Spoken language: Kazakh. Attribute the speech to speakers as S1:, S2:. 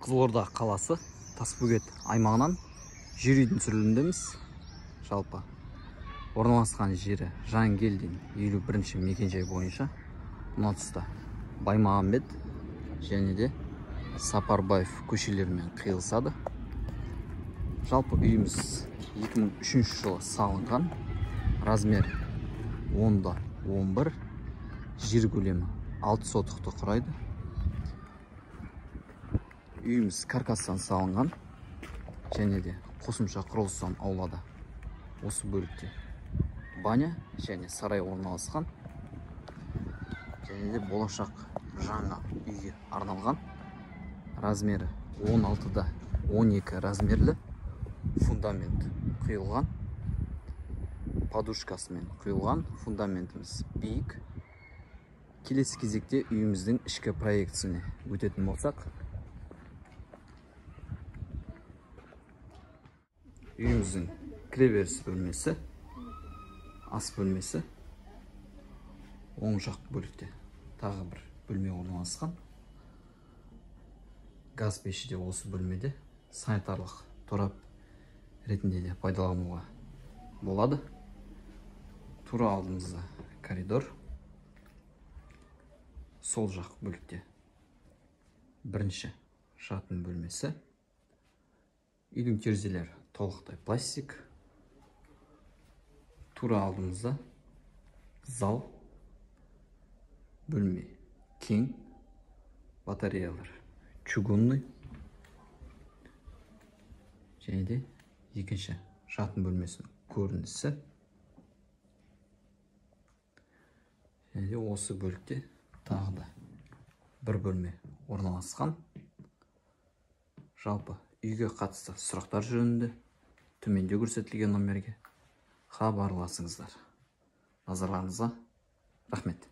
S1: Қызылорда қаласы Тасбөгет аймағынан жер үйдің түсірілімдеміз. Жалпы орналасқан жері Жангелдин 51-ші мекенжай бойынша мына тұста Баймағамбет және де Сапарбаев көшелерімен қиылысады. Жалпы үйіміз 2003 жылы салынған, размер 10-11, жер көлемі 6 сотықты құрайды. Үйіміз каркастан салынған және де қосымша құрылыстан аулада осы бөлікте баня және сарай орналасқан және де болашақ жаңа үйге арналған. Размері 16-12 размерлі, фундамент құйылған, подушкасымен құйылған, фундаментіміз биік. Келесі кезекте үйіміздің ішкі проектісіне өтетін болсақ, үйіміздің кіреберіс бөлмесі, ас бөлмесі, оң жақ бөлікте тағы бір бөлме орналасқан. Газ пеші де осы бөлмеде, санитарлық торап ретінде де пайдалануға болады. Тура алдымызда коридор, сол жақ бөлікте бірінші жатын бөлмесі. Үйдің терезелері толықтай пластик. Тура алдымызда зал, бөлме кең, батареялар чугунный және де екінші жатын бөлмесінің көрінісі. Және де осы бөлікте тағы да бір бөлме орналасқан. Жалпы үйге қатысты сұрақтар жөнінде төменде көрсетілген номерге хабарласыңыздар. Назарларыңызға рахмет.